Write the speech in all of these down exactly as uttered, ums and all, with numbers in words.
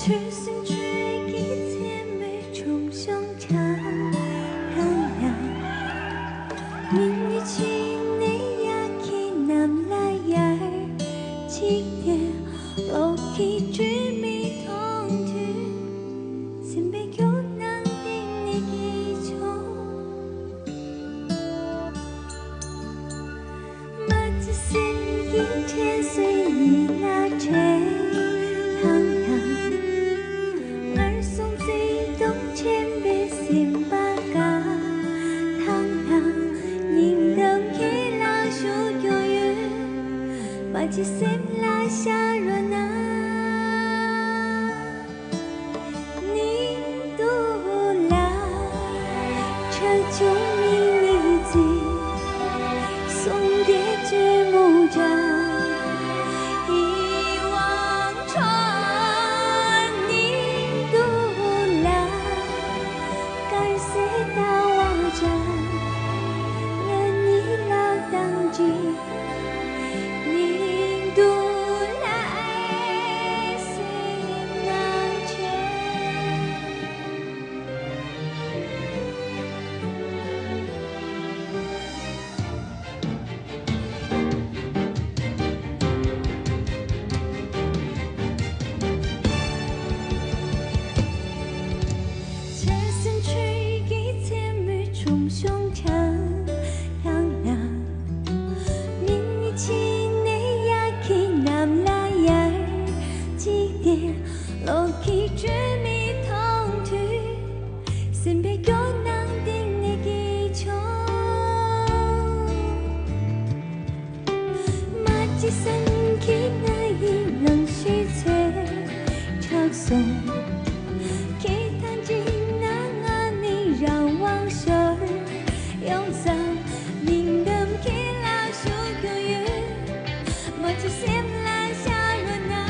ཆོས་སེམས་ཆོས་ཀྱི་མཚན་མོའི་ཆུང་ཆུང་ཆ་ལྷང་ལྷང་། མིག་གཉིས་ཕྱི་ནས་ཡ་གི་ནམ་ལ་ཡར་གཅིག་དེ། གློག་གི་དྲི་མ་མཐོང་དུས། སེམས་པའི་སྐྱོ་སྣང་གཏིང་ནས་སྐྱེས་བྱུང་། མ་བརྗེད་སེམས་ཀྱི་དྲན་གསོའི་ཡིད་ལ་དྲན་ལྷང་ལྷང་། ངར་སོང་བརྩེ་དུང་ཆེན་པོའི་སེམས་པ་དཀར་ལྷང་ལྷང་། སྙིང་གཏམ་ཁྱེད་ལ་ཞུ་རྒྱུ་ཡོད། མ་བརྗེད་སེམས་ལ་ཤར་རོགས་གནང་། 你读了，这种秘密的送给这幕墙，一望穿，你读了，感谢到我这，愿你老当真。 ཆར་ཟིམ་ཆོས་ཀྱི་མཚན་མོའི་ཆུང་ཆུང་ཆང་ལྷང་ལྷང་། མིག་གཉིས་ཕྱི་ནས་ཡ་གི་ནམ་ལ་ཡར་གཅིག་དེ། གློག་གི་དྲི་མ་མཐོང་དུས། སེམས་པའི་སྐྱོ་སྣང་གཏིང་ནས་སྐྱེས་བྱུང་། མ་བརྗེད་སེམས་ཀྱི་ང་ཡི་ནང་ཤི་ཚེ་ཆགས་སོང་། ཁྱེད་དང་འགྲིག་ན་ང་ནི་རང་དབང་ཤོར་ཡོང་ས། སྙིང་གཏམ་ཁྱེད་ལ་ཞུ་རྒྱུ་ཡོད། མ་བརྗེད་སེམས་ལ་ཤར་རོགས་གནང་།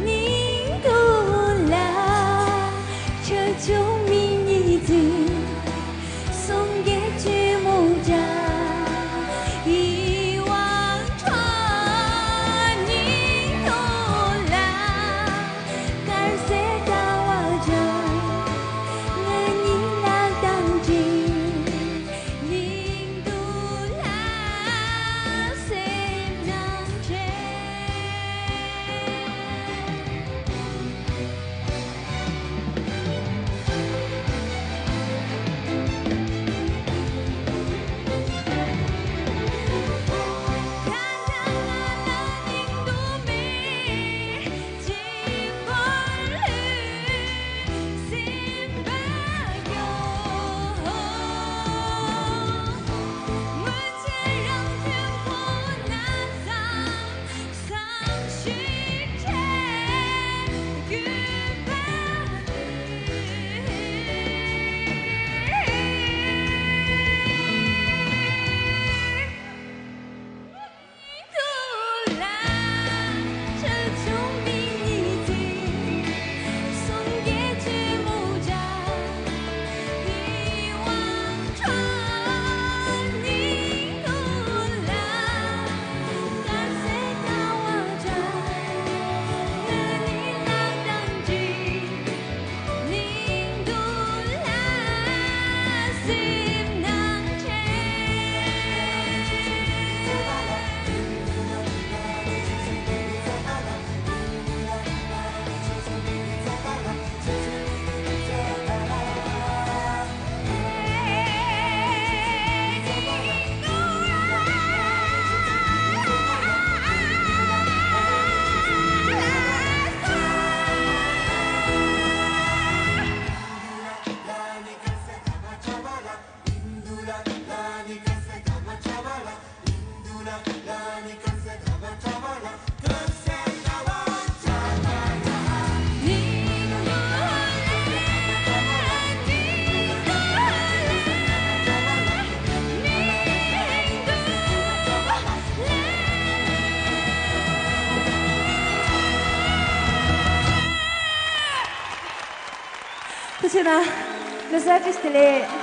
སྙིང་དུ་ལ་ཆ་ཆུང་མི་གཉིས་ཀྱི། 送给这幕墙，一望穿，你懂了，感谢到我这，愿你那当真，你懂了，谁能知？ ཐུགས་རྗེ་གནང་། ལོ་གསར་བཀྲ་ཤིས་བདེ་ལེགས།